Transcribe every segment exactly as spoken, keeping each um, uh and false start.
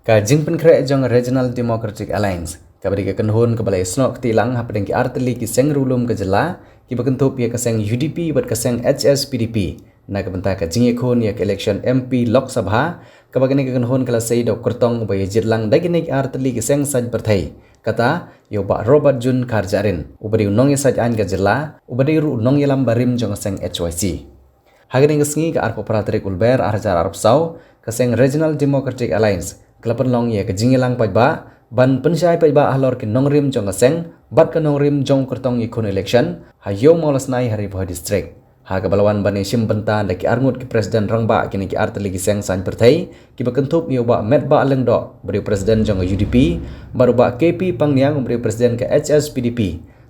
Ka jingpynkhreh jong Regional Democratic Alliance kaba dei ka kynhun kaba la ïasnoh kti lang hapdeng ki artylli ki seng riewlum ka jylla kiba kynthup ïa ka seng U D P bad ka seng H S P D P na ka bynta ka jingïakhun ïa ka election M P Lok Sabha, kaba kane ka kynhun ka la sei da u kyrtong uba ïajied lang da kine ki artylli ki seng saiñ pyrthei, kata ïa u Bah Robert June Kharjahrin, uba dei u nongïasaid aiñ ka jylla, uba dei ruh u nongïalam barim jong ka seng H Y C. Ha kane ka sngi, ka arphew phra tarik u Lber ar hajar arphew saw, ka seng Regional Democratic Alliance ka la pynlong ïa ka jingïalang paidbah ban pynshai paidbah halor ki nongrim jong ka seng bad ka nongrim jong u kyrtong ïakhun election ha Ïew Mawlasnai ha Ri Bhoi District. Ha kaba la wan ban ïashim bynta da ki arngut ki president rangbah kine ki artylli ki seng saiñ pyrthei, kiba kynthup ïa u Bah Metbah Lyngdoh, uba dei u president jong ka U D P, bad u Bah K P Pangniang, uba dei u president ka H S P D P.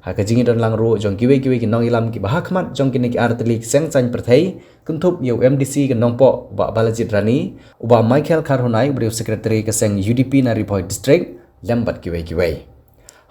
Ha ka jingïadon lang ruh jong kiwei kiwei ki nongïalam kiba ha khmat jong kine ki artylli ki seng saiñ pyrthei, kynthup ïa u M D C ka Nongpoh, u Bah Balajied Rani, u Bah Michael Kharhunai, uba dei u secretary ka seng U D P na Ri Bhoi District, lem bad kiwei kiwei.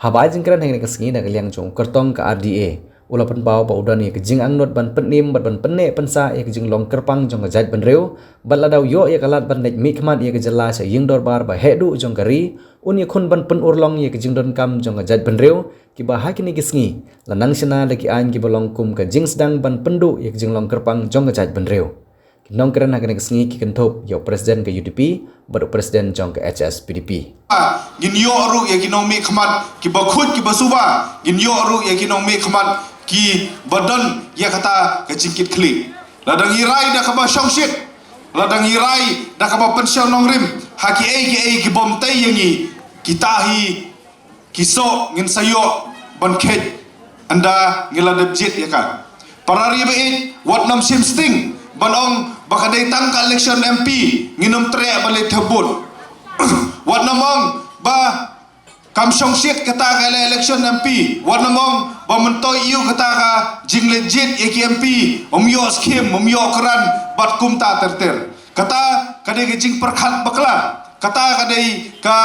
Haba ai jingkren ha kane ka sngi na ka liang jong u kyrtong ka R D A, u la pynpaw ba u don ïa ka jingangnud ban pynim bad ban pynneh pynsah ïa ka jinglong kyrpang jong ka jaitbynriew, bad lada u ïoh ïa ka lad ban leit mihkhmat ïa ka jylla sha ïing dorbar ba heh duh jong ka ri, un ïakhun ban pynurlong ïa ka jingdonkam jong ka jaitbynriew, kiba ha kine ki sngi la nang shna da ki aiñ kiba long kum ka jingsdang ban pynduh ïa ka jinglong kyrpang jong ka jaitbynriew. Ki nongkren ha kane ka sngi ki kynthup ïa u president ka U D P bad u president jong ka H S P D P. Ngin ïoh ruh ïa ki nongmihkhmat kiba khuid kiba suba, ngin ïoh ruh ïa ki nongmihkhmat kiba don ïa kata ka jingkitkhlieh. Lada ngi rai da kaba shongshit, lada ngi rai da kaba pynshong nongrim ha kiei kiei ki bym tei ïa ngi, kita hi ki soh ngin sa ïoh ban kheit ynda ngi la dep jied ïa ka. Para ri ba ïeit, wat nym shim sting ban ong ba ka dei tang ka election M P, ngin nym treh ban leit thep vote. Wat nym ong ba kam shongshit kata ka election M P, wat nym ong ba myntoi ïa kata ka jingleit jied ïa ki M P, ym ïoh skim, ym ïoh kren bad kumta ter ter. Kata ka dei ka jingpyrkhat bakla, kata ka dei ka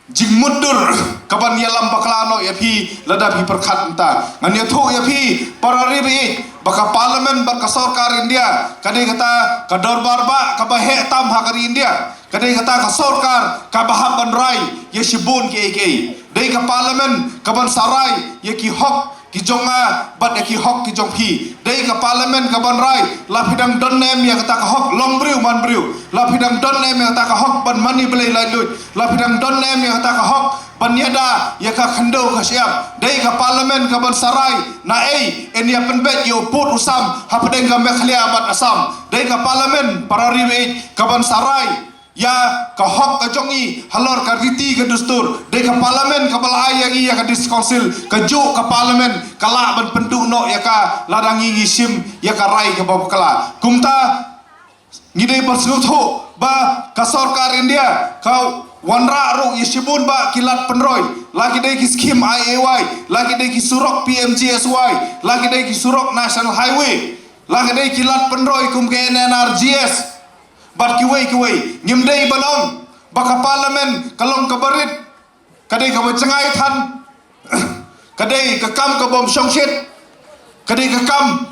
jingmutdur kaban ïalam bakla noh ïa phi lada phi pyrkhat mynta. Ngan ïathuh ïa phi para ri ba ïeit ba ka Parliament bad ka sorkar India ka dei kata ka dorbar bah kaba heh tam ha ka ri India. Ka dei kata ka sorkar kaba hap ban rai ïa shibun kiei kiei. Dei ka Parliament kaban sa rai ïa ki hok ki jong nga bad ïa ki hok ki jong phi. Dei ka Parliament kaban rai, la phi dang don ne em ïa kata ka hok long briew man briew, la phi dang don ne em ïa kata ka hok ban mane blei laitluid, la phi dang don ne em ïa kata ka hok ban ïada ïa ka khyndew ka shyiap. Dei ka Parliament kaban sa rai naei yn ïa pynbeit ïa u pud u sam hapdeng ka Meghalaya bad Assam. Dei ka Parliament para ri ba ïeit kaban sa rai ïa ka hok ka jong ngi halor ka riti ka dustur. Dei ka Parliament kaba la ai ïa ngi ïa ka District Council, kajuh ka Parliament ka lah ban pynduh noh ïa ka lada ngi ngi shim ïa ka rai kaba bakla. Kumta ngi dei ban sngewthuh ba ka sorkar India ka wanrah ruh ïa shibun bah ki lad pynroi, la ki dei ki skim I A Y, la ki dei ki surok P M G S Y, la ki dei ki surok National Highway, la ki dei ki lad pynroi kum ka N R L S bad kiwei kiwei. Ngim dei ban ong ba ka Parliament ka long kaba rit, ka dei kaba jngai than, ka dei ka kam ka bym shongshit, ka dei ka kam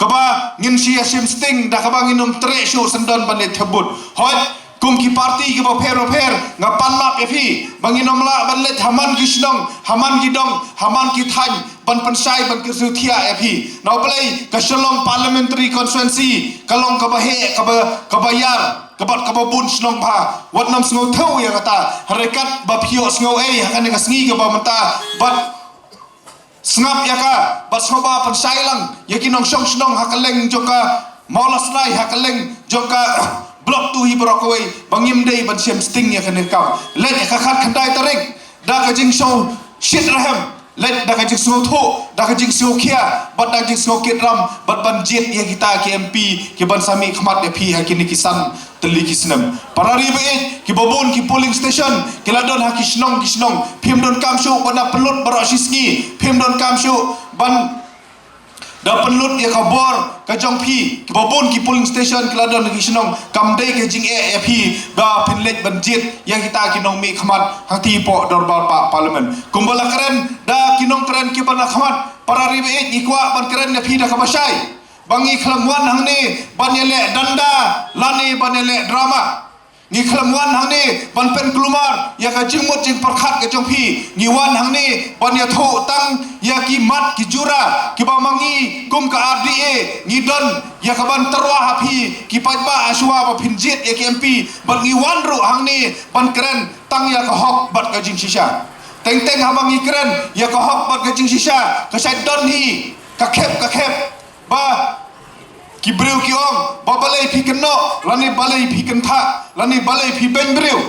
kaba ngin shu ïa shim sting da kaba ngin ym treh shuh syndon ban leit thep vote. Hooid, kum ki party kiba pher ba pher nga pan map ïa phi ba ngin ym lah ban leit ha man ki shnong, ha man ki dong, ha man ki thaiñ ban pynshai ban kyrsiew thiah ïa phi. Na U Blei ka Shillong Parliamentary Constituency ka long kaba heh, kaba, kaba ïar, kaba, kaba bun shnong bha. Wat nym sngewthuh ïa kata, hynrei katba phi ïohsngew ei ha kane ka sngi kaba mynta, bad sngap ïa ka, bad sngewbha pynshai lang ïa ki nongshong shnong ha kylleng jong ka Mawlasnai, ha kylleng jong ka Block Two hi baroh kawei, ba ngim dei ban shim sting ïa kane ka kam. Leit ïa ka khatkhyndai tarik da ka jingsngewshit rhem, leit da ka jingsngewthuh, da ka jingsngewkhia bad da ka jingsngewkit ram, bad ban jied ïa kita ki M P kiban sa mihkhmat ïa phi ha kine ki san tylli ki snem. Para ri ba ïeit, kiba bun ki polling station ki la don ha ki shnong ki shnong. Phim donkam shuh ban da pynlut baroh shi sngi, phim donkam shuh ban da pynlut ïa ka bor ka jong phi. Kiba bun ki polling station ki la don ha ki shnong. Kam dei ka jingeh ïa phi ba phin leit ban jied ïa kita ki nongmihkhmat hangtei hapoh dorbar bah Parliament. Kumba la kren da ki nongkren kiba la khmat, para ri ba ïeit, ngi kwah ban kren ïa phi da kaba shai ba ngi khlem wan hangne ban ïaleh danda lane ban ïaleh drama. Ngi khlem wan hangne ban pynkulmar ïa ka jingmut jingpyrkhat ka jong phi. Ngi wan hangne ban ïathuh tang ïa ki mat ki jura kiba ma ngi kum ka R D A ngi don ïa ka ban tyrwa ha phi ki paidbah, ha shuwa ba phin jied ïa ki M P. Bad ngi wan ruh hangne ban kren tang ïa ka hok bad ka jingshisha. Teng teng haba ngi kren ïa ka hok bad ka jingshisha, ka shait don hi ka khep ka khep ba ki briew ki ong ba balei phi kynnoh lane balei phi kynthah lane balei phi beiñ briew.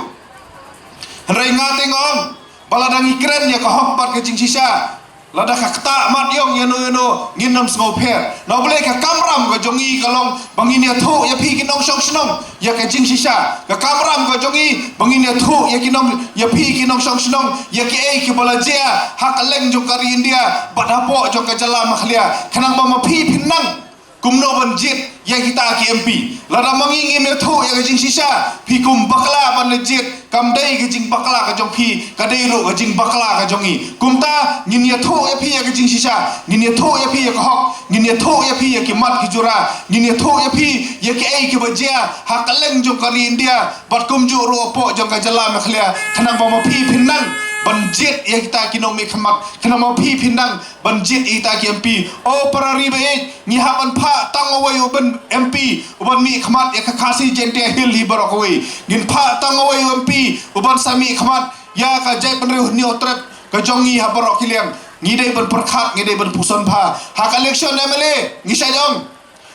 Hynrei nga te nga ong ba lada ngi kren ïa ka hok bad ka jingshisha, lada ka ktah mat ïong ïano ïano, ngin ym sngewpher. Na U Blei, ka kamram ka jong ngi ka long ba ngin ïathuh ïa phi ki nongshong shnong ïa ka jingshisha. Ka kamram ka jong ngi ba ngin ïathuh ïa ki nong, ïa phi ki nongshong shnong ïa kiei kiba la jia ha kylleng jong ka ri India bad hapoh jong ka jylla Meghalaya, khnang ba ma phi phin nang kumno ban jied ïa kita ki M P. Lada ma ngi ngim ïathuh ïa ka jingshisha, phi kum bakla ban leit jied, kam dei ka jingbakla ka jong phi, ka dei ruh ka jingbakla ka jong ngi. Kumta ngin ïathuh ïa phi ïa ka jingshisha, ngin ïathuh ïa phi ïa ka hok, ngin ïathuh ïa phi ïa ki mat ki jura, ngin ïathuh ïa phi ïa kiei kiba jia ha kylleng jong ka ri India bad kumjuh ruh hapoh jong ka jylla Meghalaya, khnang ba ma phi phin nang ban jied ïa kita ki nongmihkhmat, khnang ba ma phi phin nang ban jied ïa kita ki M P. O para ri ba ïeit, ngi hap ban phah tang uwei u ban M P u ban mihkhmat ïa ka Khasi Jaintia Hills hi baroh kawei. Ngin phah tang uwei u M P u ban sa mihkhmat ïa ka jaitbynriew Hynñiewtrep ka jong ngi ha baroh ki liang. Ngi dei ban pyrkhat, ngi dei ban puson bha. Ha ka election M L A ngi shait ong,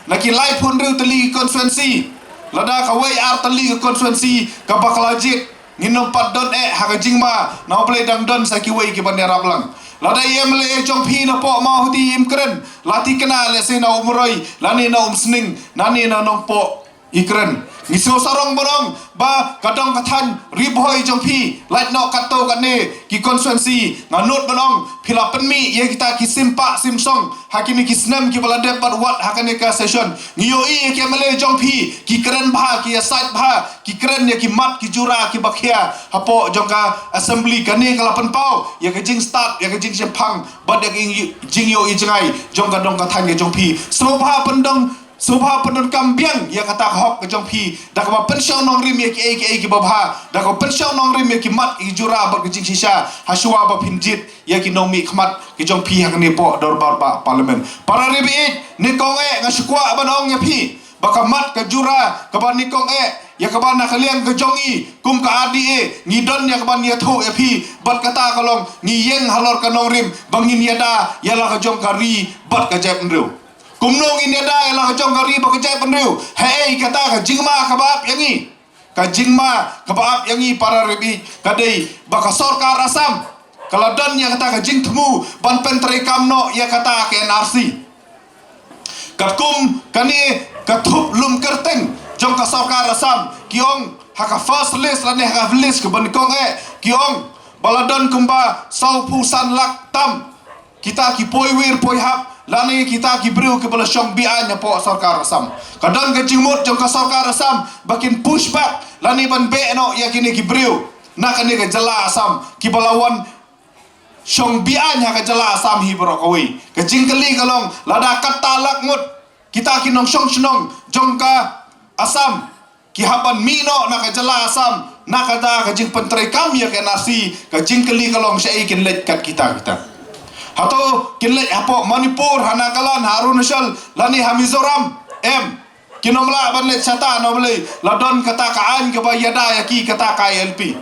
na ki laiphew hynriew tylli ki constituency, lada kawei ar tylli ki constituency ka bakla jied, ngin ym pat don eh ha ka jingma, na U Blei dang don sa kiwei kiban ïarap lang. Lada i M L A jong phi na Pohmawhati im kren, la thikna lehse na Umroi lane na Umsning lane na Nongpoh i kren. Ngi sngew sarong ban ong ba ka dong ka thaiñ Ri Bhoi jong phi, lait noh katto katne ki constituency, nga nud ban ong phi la pynmih ïa kita ki sim pah sim song ha kine ki snem kiba la dep bad wat ha kane ka session. Ngi ïohi ïa ki M L A jong phi ki kren bha, ki ïasaid bha, ki kren ïa ki mat ki jura kiba khia hapoh jong ka assembly. Kane ka la pynpaw ïa ka jingstad, ïa ka jingshemphang bad ïa ka jing, jingïohi jngai jong ka dong ka thaiñ ka jong phi. Sngewbha pyndong, sngewbha pyndonkam biang ïa kata ka hok ka jong phi da kaba pynshong nongrim ïa kiei kiei kiba bha, da kaba pynshong nongrim ïa ki mat ki jura bad ka jingshisha, ha shuwa ba phin jied ïa ki nongmihkhmat ki jong phi ha kane poh dorbar bah Parliament. Para ri ba ïeit, nyngkong eh nga shu kwah ban ong ïa phi ba ka mat ka jura kaba nyngkong eh ïa kaba na ka liang ka jong ngi kum ka R D A ngi don ïa kaban ïathuh ïa phi, bad kata ka long ngi ïeng halor ka nongrim ba ngin ïada ïa la ka jong ka ri bad ka jaitbynriew. Kumno ngin ïada ïa la ka jong ka ri bad ka jaitbynriew? Haei kata ka jingma kaba ap ïa ngi? Ka jingma kaba ap ïa ngi para ri ba ïeit ka dei ba ka sorkar Assam ka la don ïa kata ka jingthmu ban pyntreikam noh ïa kata ka N R C. Katkum kane ka thup lum kyrteng jong ka sorkar Assam, ki ong ha ka first list lane ha ka list kaba nyngkong eh, ki ong ba la don kumba sawphew san lak tam kita ki poiwir poihap lane kita ki briew kiba la shong be-aiñ hapoh sorkar Assam. Ka don ka jingmut jong ka sorkar Assam ba kin push back lane ban beh noh ïa kine ki briew na kane ka jylla Assam kiba la wan shong be-aiñ ha ka jylla Assam hi baroh kawei. Ka jingkylli ka long, lada katta lak ngut kita ki nongshong shnong jong ka Assam ki hap ban mih noh na ka jylla Assam na kata ka jingpyntreikam ïa ka N R C, ka jingkylli ka long shaei kin leit kat kita kita? Hato kin leit hapoh Manipur, ha Nagaland, ha Arunachal lane ha Mizoram? Em. Kin ym lah ban leit shata, na balei? La don kata ka aiñ kaba ïada ïa ki, kata ka I L P.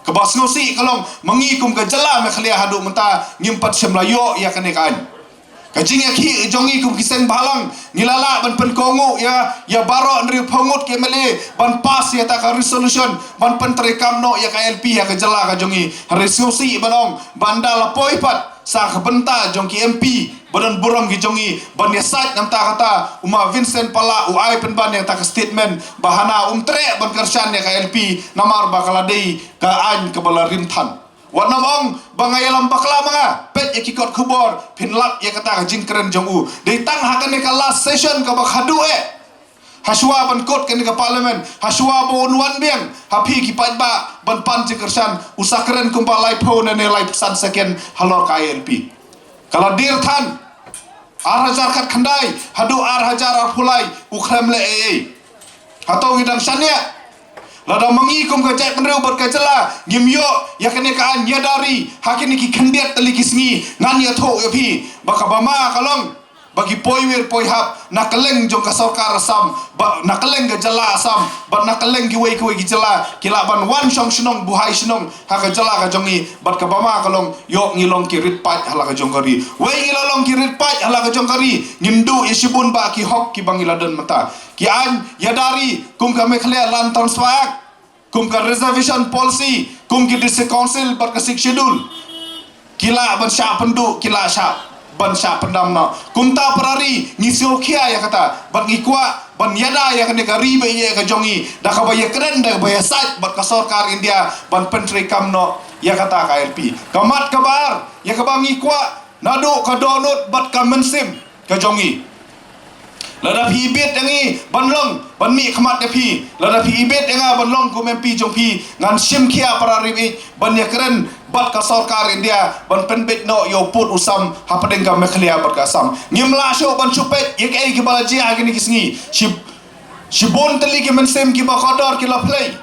Kaba sngewsih ka long ma ngi kum ka jylla Meghalaya haduh mynta ngim pat shym la ïoh ïa kane ka aiñ. Ka jingïakhih jong ngi kum ki seng bhalang, ngi la lah ban pynkohnguh ïa, ïa baroh hynriewphew ngut ki M L A ban pass ïa kata ka resolution ban pyntreikam noh ïa ka I L P ha ka jylla ka jong ngi. Hynrei sngewsih ban ong ba ynda la poi pat sa ka bynta jong ki M P ba don burom ki jong ngi ban ïasaid, namar kata u ma Vincent Pala u ai pynban ïa kata ka statement ba hana um treh ban kyrshan ïa ka I L P namar ba ka la dei ka aiñ kaba la rim than. Wat nym ong ba nga ïalam bakla ma nga, peit ïa ki kot khubor phin lap ïa kata ka jingkren jong u. Dei tang ha kane ka last session kaba khadduh eh, ha shuwa ban kut kane ka Parliament, ha shuwa ba un wan biang ha phi ki paidbah ban pan jingkyrshan, u sa kren kumba laiphew ne laiphew san second halor ka I L P. Ka la dier than, ar hajar khatkhyndai haduh ar hajar arphew lai u khlem leh ei ei. Hato ngi dang shaniah? Lada ma ngi kum ka jaitbynriew bad ka jylla ngim ïoh ïa kane ka aiñ ïada ri ha kine ki khyndiat tylli ki sngi, ngan ïathuh ïa phi ba kaba ma ka long ba ki poi wir poi hap na kylleng jong ka sorkar Assam, ba na kylleng ka jylla Assam, bad na kylleng kiwei kiwei ki jylla ki lah ban wan shong shnong buhai shnong ha ka jylla ka jong ngi, bad kaba ma ka long ïoh ngi long ki rit paid ha la ka jong ka ri. Wei ngi la long ki rit paid ha la ka jong ka ri, ngin duh ïa shibun bah ki hok kiba ngi la don mynta. Ki aiñ ïada ri kum ka Meghalaya Land Transfer Act, kum ka reservation policy, kum ki district council bad ka Sixth Schedule, ki lah ban shah pynduh, ki lah shah ban shah pyndam noh. Kumta para ri ngi sngewkhia ïa kata bad ngi kwah ban ïada ïa kane ka ri ba ïeit ka jong ngi da kaba ïakren, da kaba ïasaid bad ka sorkar India ban pyntreikam noh ïa kata ka I L P. Ka mat kaba ar ïa kaba ngi kwah naduh ka dohnud bad ka mynsiem ka jong ngi. Lada phi ibit ïa ngi ban long, ban mih khmat ïa phi, lada phi ibit ïa nga ban long kum M P jong phi, ngan shim khia para ri ïeit ban ïakren bad ka sorkar India ban pynbeit noh ïa u pud u sam hapdeng ka Meghalaya bad ka Assam. Ngim lah shuh ban shu peit ïa kaei kaba la jia ha kine ki sngi. Shi, shibun tylli ki mynsiem kiba kordor ki la plie.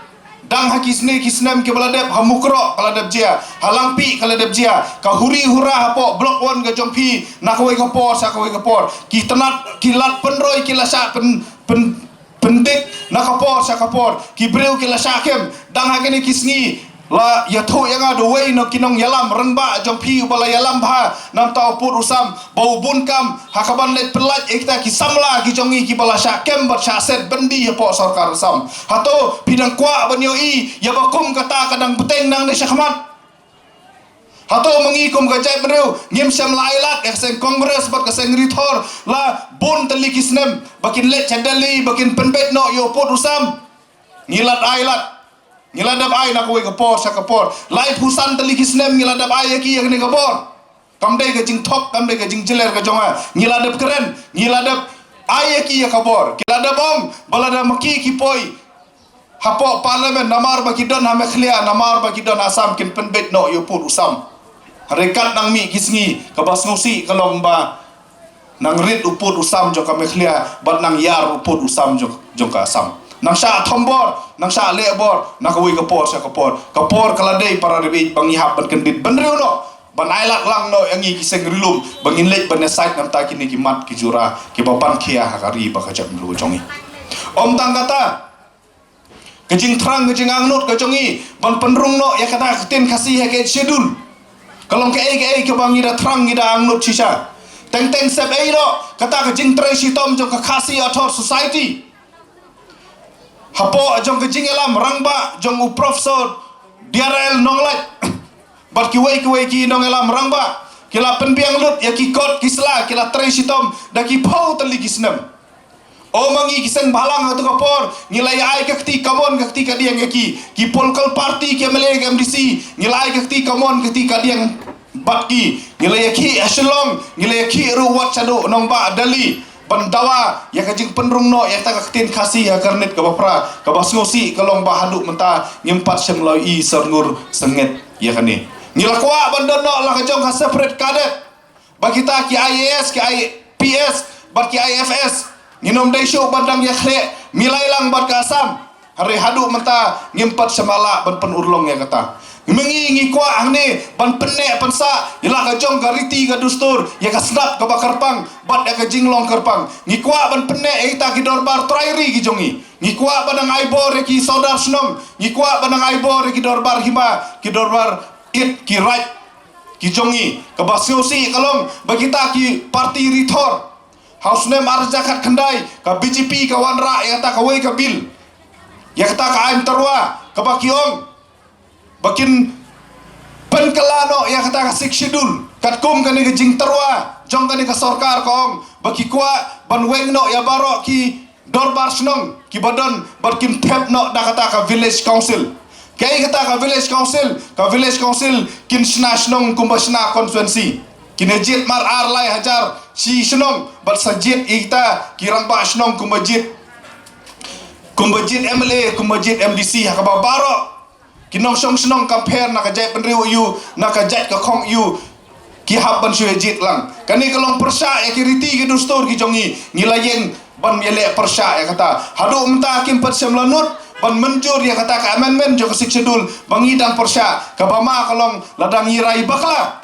Dang ha ki snem, ki snem kiba la dep, ha Mukroh ka la dep jia, ha Langpih ka la dep jia, ka huri hura hapoh Block One ka jong phi, na kawei ka por sha kawei ka por. Ki tnat, ki lad pynroi ki la shah pyn, pyn, pyndik na ka por sha ka por. Ki briew ki la shah kem. Dang ha kine ki sngi la ïathuh ïa nga da uwei na ki nongïalam rangbah jong phi uba la ïalam bha na bynta u pud u sam, ba u bun kam ha kaban leit pynlait ïa kita ki samla ki jong ngi kiba la shah kem bad shah set byndi hapoh sorkar Assam. Hato phi dang kwah ban ïohi ïa ba kum kata ka dang bteng nangne shakhmat? Hato ma ngi kum ka jaitbynriew ngim shym la ailad ïa ka seng Congress bad ka seng Ri Thor la bun tylli ki snem ba kin leit sha Delhi ba kin pynbeit noh ïa u pud u sam? Ngi lad ailad. Ngi la dep ai na kawei ka por sha ka por. Laiphew san tylli ki snem ngi la dep ai ïa ki ïa kane ka bor. Kam dei ka jingthok, kam dei ka jingjler ka jong nga. Ngi la dep kren, ngi la dep ai ïa ki ïa ka bor. Ki la dep ong ba lada ma ki ki poi hapoh Parliament, namar ba ki don ha Meghalaya, namar ba ki don ha Assam, kin pynbeit noh ïa u pud u sam. Hynrei kat nang mih ki sngi, kaba sngewsih ka long ba nang rit u pud u sam jong ka Meghalaya bad nang ïar u pud u sam jong, jong ka Assam. Nang shah thombor, nang shah lehbor na kawei ka por sha ka por. Ka por ka la dei para ri ïeit ba ngi hap ban kyndit bynriew noh, ban ailad lang noh ïa ngi ki seng ri lum ba ngin leit ban ïasaid na bynta kine ki mat ki jura kiba pan khia ha ka ri bad ka jaitbynriew jong ngi. Ym tang kata, ka jingthrang, ka jingangnud ka jong ngi ban pynrung noh ïa kata ka ktien Khasi ha ka Eighth Schedule ka long kaei kaei kaba ngi da thrang, ngi da angnud shisha. Teng teng sep ei noh kata ka jingtrei shitom jong ka Khasi Author Society hapoh jong ka jingïalam rangbah jong u Professor D R L Nonglait bad kiwei kiwei ki nongïalam rangbah, ki la pynbiang lut ïa ki kot ki sla, ki la trei shitom da ki phew tylli ki snem. O ma ngi ki seng bhalang, ha tu ka por ngi la ïa ai ka kti kamon ka kti kadiang ïa ki, ki political party, ki M L A, ki M D C, ngi la ai ka kti kamon ka kti kadiang bad ki. Ngi la ïa khih ha Shillong, ngi la ïa khih ruh wat shaduh nongbah Delhi ban dawa ïa ka jingpynrung noh ïa kata ka ktien Khasi ha ka rnit kaba phra. Kaba sngewsih ka long ba haduh mynta ngim pat shym la ïohi syrngur syrnget ïa kane. Ngi la kwah ban don noh la ka jong ka separate cadet ba kita ki I A S, ki I P S bad ki I F S ngin ym dei shuh ban dang ïakhleh milai lang bad ka Assam. Hynrei haduh mynta ngim pat shym la lah ban pynurlong ïa kata. Ma ngi ngi kwah hangne ban pynneh pynsah ïa la ka jong ka riti ka dustur, ïa ka sdap kaba kyrpang bad ïa ka jinglong kyrpang. Ngi kwah ban pynneh ïa kita ki dorbar trai ri ki jong ngi. Ngi kwah ban dang ai bor ïa ki sordar shnong, ngi kwah ban dang ai bor ïa ki dorbar hima, ki dorbar it, ki raid ki jong ngi. Kaba sngewsih ka long ba kita ki party Ri Thor ha u snem ar hajar khatkhyndai, ka B J P ka wanrah ïa kata kawei ka bill, ïa kata ka aiñ tyrwa, kaba ki ong ba kin pynkylla noh ïa kata ka Sixth Schedule. Katkum kane ka jingtyrwa jong kane ka sorkar ka ong ba ki kwah ban weng noh ïa baroh ki dorbar shnong kiba don bad kin thep noh da kata ka village council. Kaei kata ka village council? Ka village council kin shna shnong kumba shna constituency. Kin ïa jied mar ar lai hajar shi shnong bad sa jied ïa kita ki rangbah shnong kumba jied, kumba jied M L A, kumba jied M D C, ha kaba baroh ki nongshong shnong, kam pher na ka jaitbynriew aiu, na ka jait ka khong aiu, ki hap ban shu ïa jied lang. Kane ka long pyrshah ïa ki riti ki dustur ki jong ngi. Ngi la ïeng ban ïaleh pyrshah ïa kata. Haduh mynta kim pat shym la nud ban mynjur ïa kata ka amendment jong ka Sixth Schedule ba ngi dang pyrshah, kaba ma ka long lada ngi rai bakla,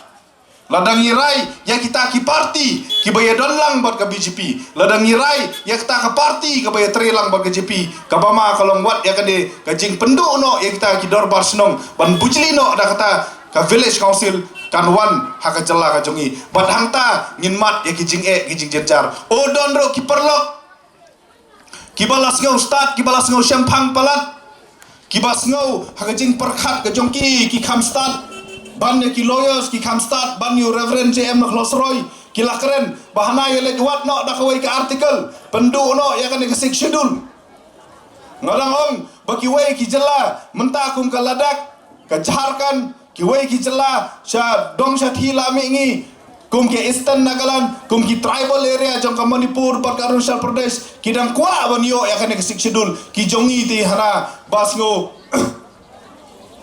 lada ngi rai ïa kita ki parti kiba ïadon lang bad ka B J P, lada ngi rai ïa kita ka parti kaba ïatrei lang bad ka B J P, kaba ma ka long wat ïa kane ka jingpynduh noh ïa kita ki dorbar shnong ban bujli noh da kata ka village council kan wan ha ka jylla ka jong ngi. Bad hangta ngin mad ïa ki jingeh ki jingjynjar. Oh, don ruh ki paralok kiba la sngew stad, kiba la sngew shemphang palat, kiba sngew ha ka jingpyrkhat ka jong ki, ki kham stad ban ïa ki lawyers, ki kham stad ban ïa u Reverend J M Nakhlosroi, ki la kren ba hana ïa leit wad noh da kawei ka article, pynduh noh ïa kane ka Sixth Schedule. Nga dang ong ba kiwei ki jylla mynta kum ka Ladakh, ka Jharkhand, kiwei ki jylla sha dong sha thih la mih ngi, kum ki Eastern Nagaland, kum ki tribal area jong ka Manipur bad ka Arunachal Pradesh, ki dang kwah ban ïoh ïa kane ka Sixth Schedule. Ki jong ngi te hana ba sngew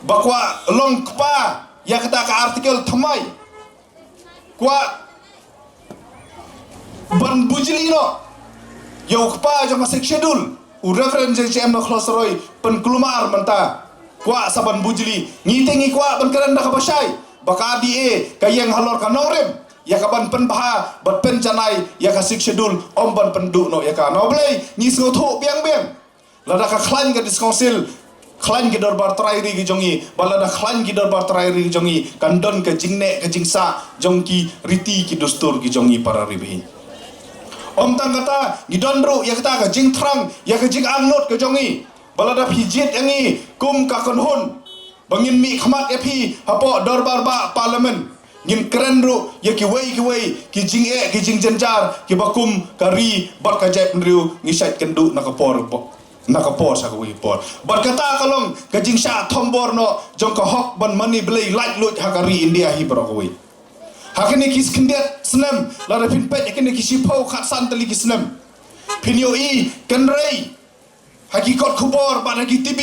ba kwah long kpa ïa kata ka article, thymmai kwah ban bujli noh ïa u kpa jong ka Sixth Schedule, u Reverend J M Nakhlosroi, pynkulmar mynta. Kwah sa ban bujli. Ngi te ngi kwah ban kren da kaba shai ba ka D A ka ïeng halor ka nongrim ïa ka ban pynbha bad pynjanai ïa ka Sixth Schedule, ym ban pynduh noh ïa ka. Na U Blei ngi sngewthuh biang biang. Lada ka khlaiñ ka District Council, khlaiñ ki dorbar trai ri ki jong ngi, bad lada khlaiñ ki dorbar trai ri ki jong ngi, kan don ka jingneh ka jingsah jong ki riti ki dustur ki jong ngi, para ri baieit. Ym tang kata, ngi don ruh ïa kata ka jingthrang ïa ka jingangnud ka jong ngi. Ba lada phi jied ïa ngi kum ka kynhun ba ngin mih khmat ïa phi hapoh dorbar bah Parliament, ngin kren ruh ïa kiwei kiwei ki jingeh ki jingjynjar kiba kum ka ri bad ka jaitbynriew ngi shait kynduh na ka por, na ka por sha kawei ka por. Bad kata ka long ka jingshah thombor noh jong ka hok ban mane blei laitluid ha ka ri India hi baroh kawei. Ha kine ki khyndiat snem, lada phin peit ha kine ki shiphew khatsan tylli ki snem, phin ïohi kynrei ha ki kot khubor bad ha ki T V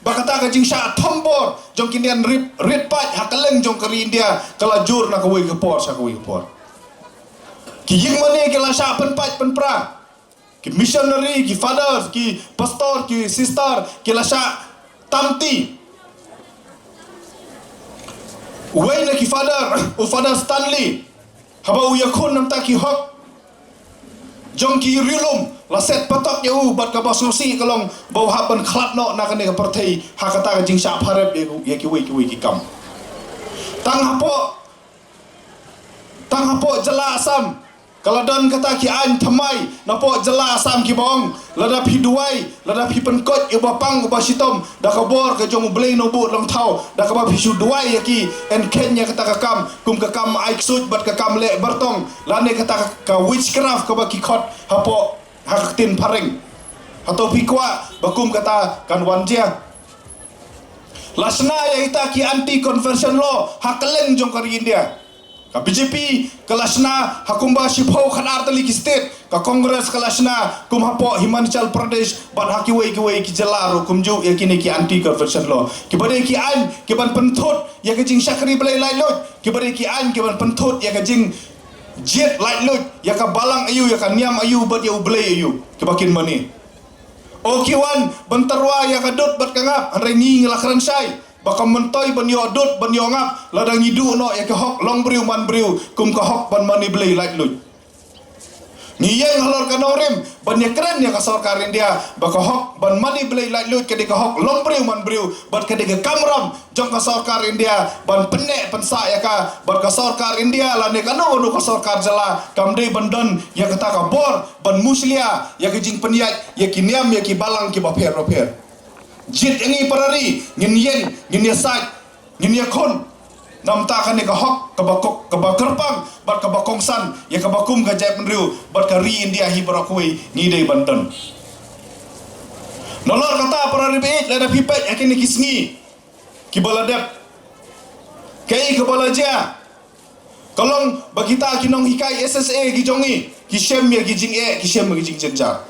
ba kata ka jingshah thombor jong ki niam rit, rit paid ha kylleng jong ka ri India ka la jur na kawei ka por sha kawei ka por. Ki ïing mane ki la shah pynpait pynpra. Ki missionary, ki father, ki pastor, ki sister ki la shah tam ti. Uwei na ki father, u Father Stanley, haba u ïakhun namar ki hok jong ki riewlum, la set patok ïa u, bad kaba sngewsih ka long ba u hap ban khlad noh na kane ka pyrthei ha kata ka jingshah pharep ïa, ïa kiwei kiwei ki kam. Tang hapoh, tang hapoh jylla Assam ka la don kata ki aiñ thymmai napoh jylla Assam kiba ong lada phi duwai, lada phi pynkoit ïa uba pang uba shitom da ka bor ka jong U Blei Nongbuh Nongthaw, da kaba phi shu duwai ïa ki, yn kheiñ ïa kata ka kam, kum ka kam ai ksuid bad ka kam leh bartong, lane kata ka, ka witchcraft kaba ki khot hapoh, ha ka ktien phareng. Hato phi kwah ba kum kata kan wan jia? La shna ïa ita ki anti conversion law ha kylleng jong ka ri India. Ka B J P ka la shna ha kumba shiphew khatar tylli ki state, ka Congress ka la shna kum hapoh Himachal Pradesh bad ha kiwei kiwei ki jylla ruh kumjuh ïa kine ki anti conversion law. Kiba dei ki aiñ kiban pynthut ïa ka jingshakri blei laitluid, kiba dei ki aiñ kiban pynthut ïa ka jing jied laitluid ïa ka balang aïu, ïa ka niam aïu bad ïa U Blei aïu kiba kin mane. Oh, ki wan ban tyrwa ïa ka dud bad ka ngap, hynrei ngi ngi la kren shai ba ka myntoi ban ïoh dud ban ïoh ngap, lada ngi duh noh ïa ka hok long briew man briew, kum ka hok ban mane blei laitluid. Ngi ïeng halor ka nongrim ban ïakren ïa ka sorkar India ba ka hok ban mane blei laitluid ka dei ka hok long briew man briew, bad ka dei ka kamram jong ka sorkar India ban pynneh pynsah ïa ka, bad ka sorkar India lane kano kano ka sorkar jylla kam dei ban don ïa kata ka bor ban mushlia ïa ka jingpynïaid ïa ki niam ïa ki balang kiba pher bapher. Jied ïa ngi para ri, ngin ïeng, ngin ïasaid, ngin ïakhun namar kane ka hok kaba kyrpang bad kaba kongsan ïa kaba kum ka jaitbynriew bad ka ri India hi baroh kawei ngi dei ban don. Nalor kata para ri baieit, lada phi peit ha kine ki sngi kiba la dep, kaei kaba la jia? Ka long ba kita ki nonghikai S S A ki jong ngi ki shem ïa ki jingeh, ki shem ïa ki jingjynjar.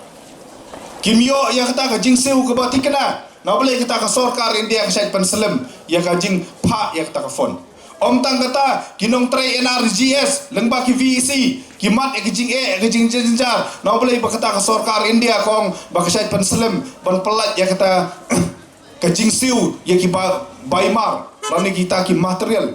Kim ïoh ïa kata ka jingsiew kaba thikna. Na balei kata ka sorkar India ka shait pynslem ïa ka jingphah ïa kata ka fund? Ym tang kata, ki nongtrei N R G S lyngba ki V E C ki mad ïa ki jingeh, ïa ki jingjynjar. Na u balei ba kata ka sorkar India ka ong ba ka shait pynslem ban pyllait ïa kata ka jingsiew ïa ki ba-, baimar lane kita ki material.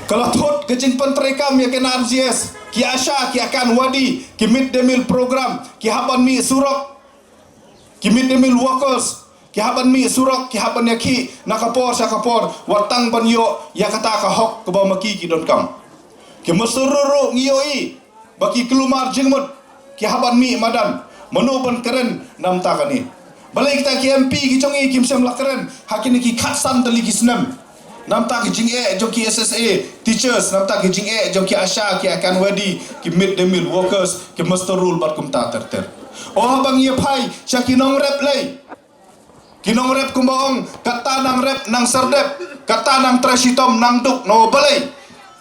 Ka la thut ka jingpyntreikam ïa ki N R G S, ki ASHA, ki Anganwadi, ki mid day meal program, ki hap ban mih surok, ki mid day meal workers, ki hap ban mih surok, ki hap ban ïakhih na ka por sha ka por, wat tang ban ïoh ïa kata ka hok kaba ma ki ki donkam. Ki muster ruh ruh ngi ïohi ba ki kulmar jingmut ki hap ban mih madan. Mano ban kren namar kane? Balei kita ki M P ki jong ngi kim shym la kren ha kine ki khatsan tylli ki snem namar ki jingeh jong ki S S A teachers, namar ki jingeh jong ki ASHA, ki Anganwadi, ki mid day meal workers, ki muster ruh bad kumta ter ter? O, haba ngi ïa phai sha ki nongrep lei, ki nongrep kumba ong, kata nang rep nang serdep, kata nang trei shitom nang duk, na u balei?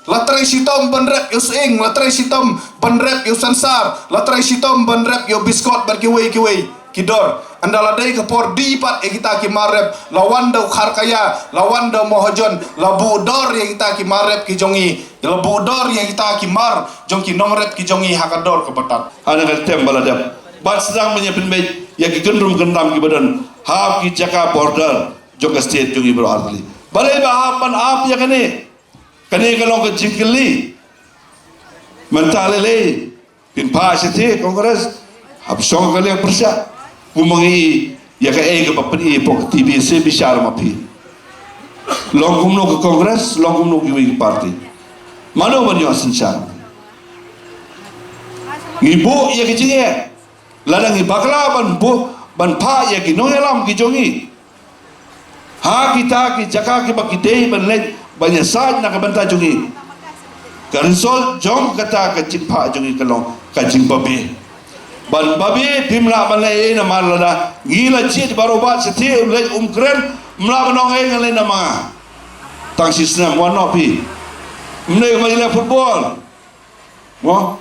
La trei shitom ban rep ïa u sying, la trei shitom ban rep ïa u sansar, la trei shitom ban rep ïa u biskot bad kiwei kiwei ki dor. Ynda la dei ka por die pat ïa kita ki mar rep, la wan da u kharkaya, la wan da u mahajon, la buh dor ïa kita ki mar rep ki jong ngi, la buh dor ïa kita ki mar jong ki nongrep ki jong ngi ha ka dor kaba tad. Hana ka tem ba la dep. Bad sdang ban ïa pynbeit ïa ki kyndrum kyndam kiba don ha ki jaka border jong ka state jong ngi baroh artylli. Balei ba hap ban ap ïa kane? Kane ka long ka jingkylli. Mynta lei lei phin phah shatei Congress, hap shong ka liang pyrshah. Kumba ngi ïa kaei kaba pyni hapoh ka T V se bishar ma phi. Long kumno ka Congress, long kumno kiwei ki party. Mano ban ïoh synshar? Ngi buh ïa ka jingeh. Lada ngi bakla ban buh, ban phah ïa ki nongïalam ki jong ngi ha kita ki jaka kiba ki dei ban leit ban ïasaid na ka bynta jong ngi, ka result jong kata ka jingphah jong ngi ka long ka jingbabe. Ban babe phim lah ban leh ei namar lada ngi la jied baroh bat shatei u leit um kren, ym lah ban ong ei ngan leit na ma nga. Tang shisnem wan noh phi. Ym dei ma ngi leh football. Mo,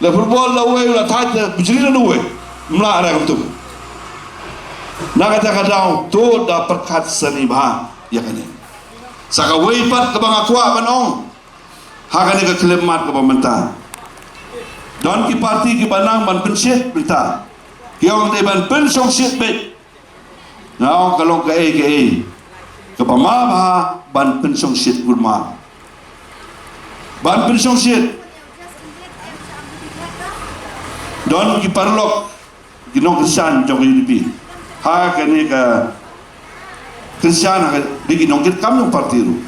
leh football da uwei u la thait da bujli da uwei. Ym lah re kumtu. Na kata ka daw to da pyrkhat sani bha ïa kane. Sa kawei pat kaba nga kwah ban ong ha kane ka khyllipmat kaba mynta, don ki party kiba nang ban pynshit mynta, ki ong dei ban pynshongshit beit. Nga ong ka long kaei kaei kaba ma bha ban pynshongshit kulmar. Ban pynshongshit. Don ki paralok, ki nongkyrshan jong ka U D P ha kane ka kyrshan ha ka, dei ki nongkitkam jong party ruh.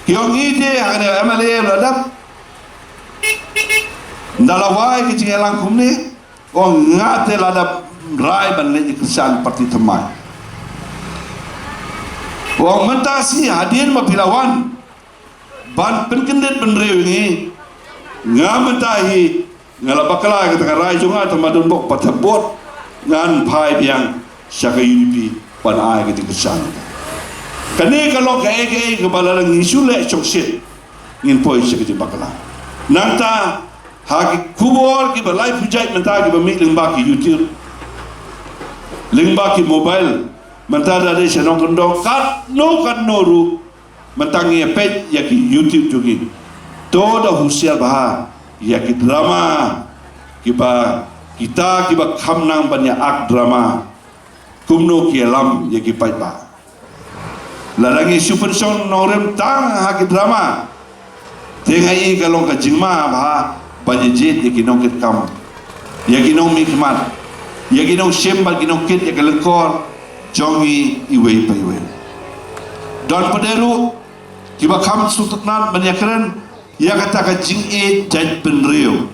Ki ong ite ha kane ka M L A la dap, ynda la wai ki jingïalang kumne, ong nga te la dap rai ban leit ïa kyrshan party thymmai. Ong mynta shi hadien ba phi la wan ban pynkyndit bynriew ïa ngi, nga mynta hi nga la bakla ïa kata ka rai jong nga, tangba don bok pat ha bud ngan phai biang sha ka U D P ban ai ka jingkyrshan. Kane ka long kaei kaei kaba lada ngi shu leh shongshit ngin poi sha ka jingbakla. Nangta ha ki khubor kiba laiphew jait mynta kiba mih lyngba ki YouTube, lyngba ki mobile, mynta da dei sha nongkyndong katno katno ruh, mynta ngi ïa peit ïa ki YouTube jong ngi. To da husiar bha ïa ki drama kiba kita kiba kham nang ban ïa act drama. Kumno ki ïalam ïa ki paidbah. Lada ngi shu pynshong nongrim tang ha ki drama, te nga i ka long ka jingma bha ban ïa jied ïa ki nongkitkam, ïa ki nongmihkhmat, ïa ki nongshim bad ki nongkit ïa ka lyngkor jong ngi iwei pa iwei. Don pat de ruh kiba kham sngewtynnat ban ïa kren ïa kata ka jingïeit jaitbynriew.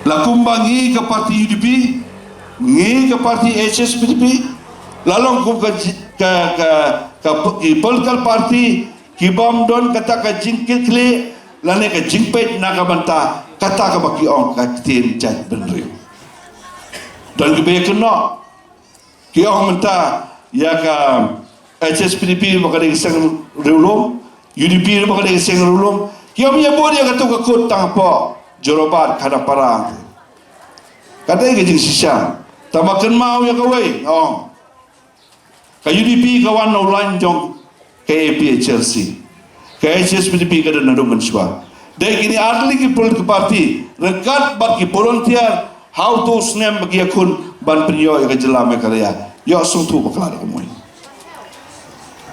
La kumba ngi ka party U D P, ngi ka party H S P D P, la long kum ka ji-, ka, ka, ka po-, ki political party ki bym don kata ka jingkitkhlieh lane ka jingpeit na ka bynta kata kaba ki ong ka ktien jaitbynriew. Don kiba ïa kynnoh, ki ong mynta ïa ka H S P D P ba ka dei ka seng riewlum, U D P ba ka dei ka seng riewlum. Ki ong ïa bud ïa katu ka kut tang hapoh Jorabat, Khanapara. Ka dei ka jingshisha. Tangba kynmaw ïa kawei, ong. Ka U D P ka wan na u lain jong A P H L C. Ka H S P D P ka don naduh mynshuwa. Dei kine artylli ki political party ryngkat bad ki volunteer ha uto u snem ba ki ïakhun ban pynïoh ïa ka jylla Meghalaya. Ïoh sngewthuh bakla da kumwei.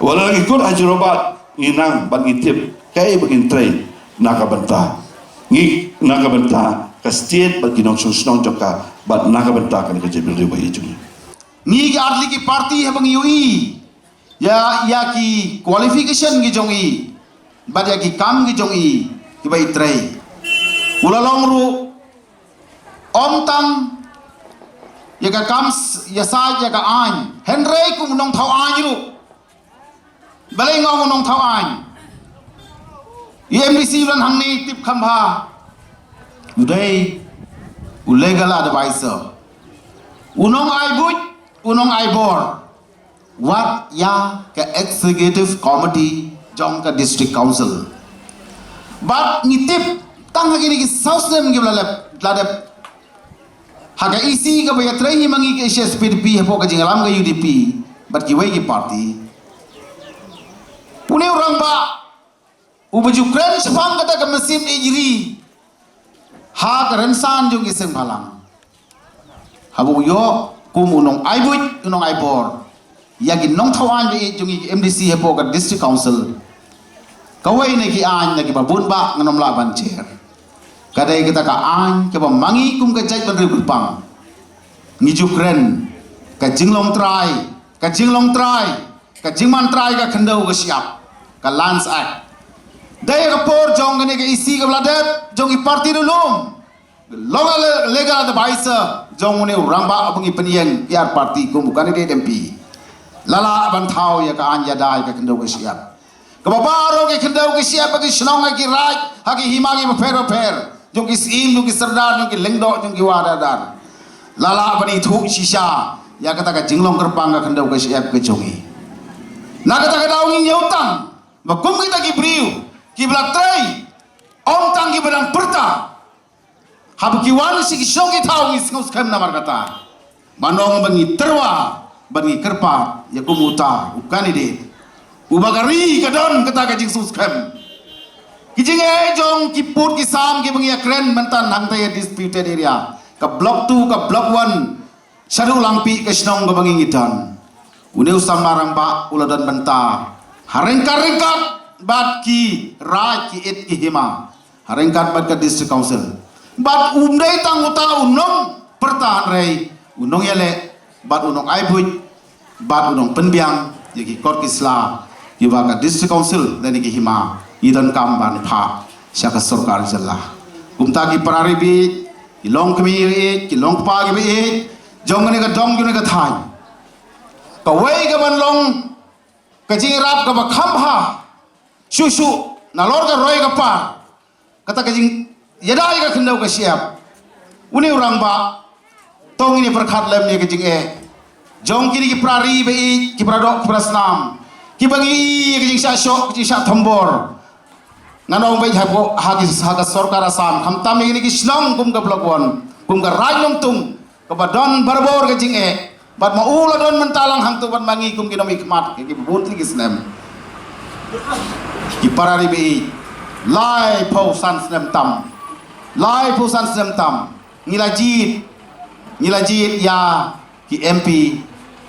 Wat la ngi kut ha jrong bad ngi nang bad ngi tip kaei ba ngin trei na ka bynta ngi, na ka bynta ka state bad ki nongshong shnong jong ka, bad na ka bynta kane ka jaitbynriew ba ïeit jong ngi. Ngi ki artylli ki party haba ngi ïohi ïa, ïa ki qualification ki jong i bad ïa ki kam ki jong i kiba i trei, u la long ruh ym tang ïa ka kam s-, ïasaid ïa ka aiñ, hynrei kum u nongthaw aiñ ruh. Balei nga ong u nongthaw aiñ? I M D C u don hangne, tip kham bha. U dei u legal advisor, u nongai buit, u nongai bor wat ïa ka executive committee jong ka district council. Bad ngi tip tang ha kine ki saw snem kiba la lep, la dep, ha ka E C kaba ïatrei hi ma ngi ka H S P D P hapoh ka jingïalam ka U D P bad kiwei ki party, une u rangbah uba ju kren shaphang kata ka mynsiem ïeit ri ha ka rynsan jong ki seng bhalang, haba u ïoh kum u nongai buit, u nongai bor ïa ki nongthaw aiñ ba ïeit jong ngi ki M D C hapoh ka district council, kawei na ki aiñ na kiba bun bah ngan ym lah ban jer, ka dei kata ka aiñ kaba ma ngi kum ka jaitbynriew kyrpang ngi ju kren, ka jinglong trai, ka jinglong trai, ka jingman trai ka khyndew ka shyiap, ka Lands Act. Dei ka por jong kane ka E C kaba la dep jong ki party ruh lum, long le-, legal advisor jong une u rangbah ba ngi pynïeng ïa party kum u candidate M P, la lah ban thaw ïa ka aiñ ïada ïa ka khyndew ka shyiap. Kaba baroh ki khyndew ki shyiap, ki shnong, ki raid, ha ki hima ki bapher bapher jong ki syiem, jong ki sordar, jong ki lyngdoh, jong ki wahadar, la lah ban ithuh shisha ïa kata ka jinglong kyrpang ka khyndew ka shyiap ka jong ngi. Na kata ka daw ngi ñiew tang ba kum kita ki briew kiba la trei, ym tang kiba dang pyrta, haba ki wan sha ki shnong ki thaw ngi sngewskhem namar kata. Ban ong ba ngi tyrwa bad ngi kyrpad ïa kum uta u candidate uba ka ri ka don kata ka jingsngewskhem. Ki jingeh jong ki pud ki sam kiba ngi ïakren mynta hangta ïa disputed area, ka block two, ka block one, shaduh Langpih ka shnong kaba ngi ngi don. Une u samla rangbah u la don bynta ha ryngkat ryngkat bad ki raid ki it ki hima, ha ryngkat bad ka district council. Bad um dei tang uta u nongpyrta hynrei u nongïaleh bad u nongai buit bad u nongpynbiang ïa ki kot ki sla kiba ka district council lane ki hima ngi donkam ban phah sha ka sorkar jylla. Kumta ki para ri ba ïeit, ki longkmie ba ïeit, ki longkpa kiba ïeit jong kane ka dong jong kane ka thaiñ, kawei kaban long ka jingïarap kaba kham bha shuh shuh nalor ka roi ka par, kata ka jingïada ïa ka khyndew ka shyiap. Une u rangbah, to ngin ïa pyrkhat lem ïa ka jingeh jong kine ki para ri ba ïeit, ki para doh, ki para snam, kiba ngi ïohi ïa ka jingshah shoh, ka jingshah thombor. Ngan ong beit ha ka, ha ki, ha ka sorkar Assam, khamtam ïa kine ki shnong kum ka Block One, kum ka Raid Nongtung, kaba don barabor ka jingeh. Bad ma u la don mynta lang hangto bad ma ngi kum ki nongmihkhmat, ki bun tylli ki snem. Ki para ri ba ïeit, laiphew san snem tam. Laiphew san snem tam. Ngi la jied, ngi la jied ïa ki M P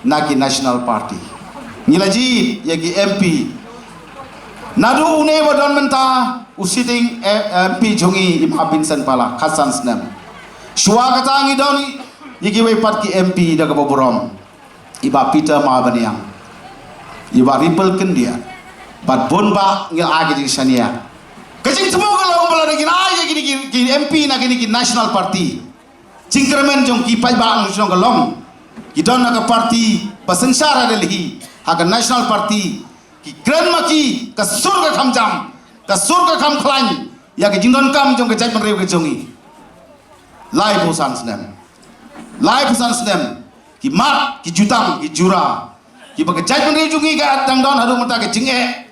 na ki National Party. Ngi la jied ïa ki M P. Naduh une ba don mynta u sitting, eh, M P jong ngi, i Ma Vincent Pala, khatsan snem. Shuwa kata ngi don ïa kiwei pat ki M P da kaba burom, i Bah Peter Mawbaniang, i Bah Ripple Kyndiah, bad bun bah ngi la ai ka jingshaniah. Ka jingthmu ka long ba lada ngin ai ïa ki, ki, ki M P na kine ki National Party, jingkyrmen jong ki paidbah nongshong ka long, ki don ha ka party ba synshar ha Delhi, ha ka National Party, ki kren ma ki ka sur ka kham jam, ka sur ka kham khlaiñ ïa ka jingdonkam jong ka jaitbynriew ka jong ngi. Laiphew san snem, laiphew san snem, ki mat, ki jutang, ki jura, kiba ka jaitbynriew jong ngi ka dang don haduh mynta ka jingeh.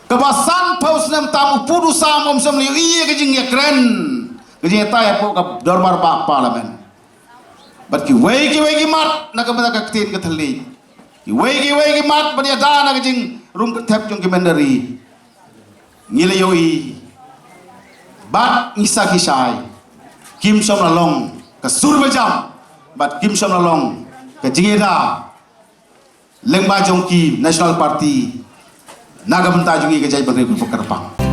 Kaba sanphew snem tam u pud u sam um shym la ïohi ïa ka jingïakren, ka jingïatai hapoh ka dorbar bah Parliament. Bad kiwei kiwei ki mat na ka bynta ka ktien ka thylliej, kiwei kiwei ki mat ban ïada na ka jing, rung ka thep jong ki mynder ri, ngi la ïohi bad ngi sakhi shai, kim shym la long ka sur ba jam bad kim shym la long ka jingïada lyngba jong ki National Party na ka bynta jong ngi ka jaitbynriew Ri Bhoi Kyrpang.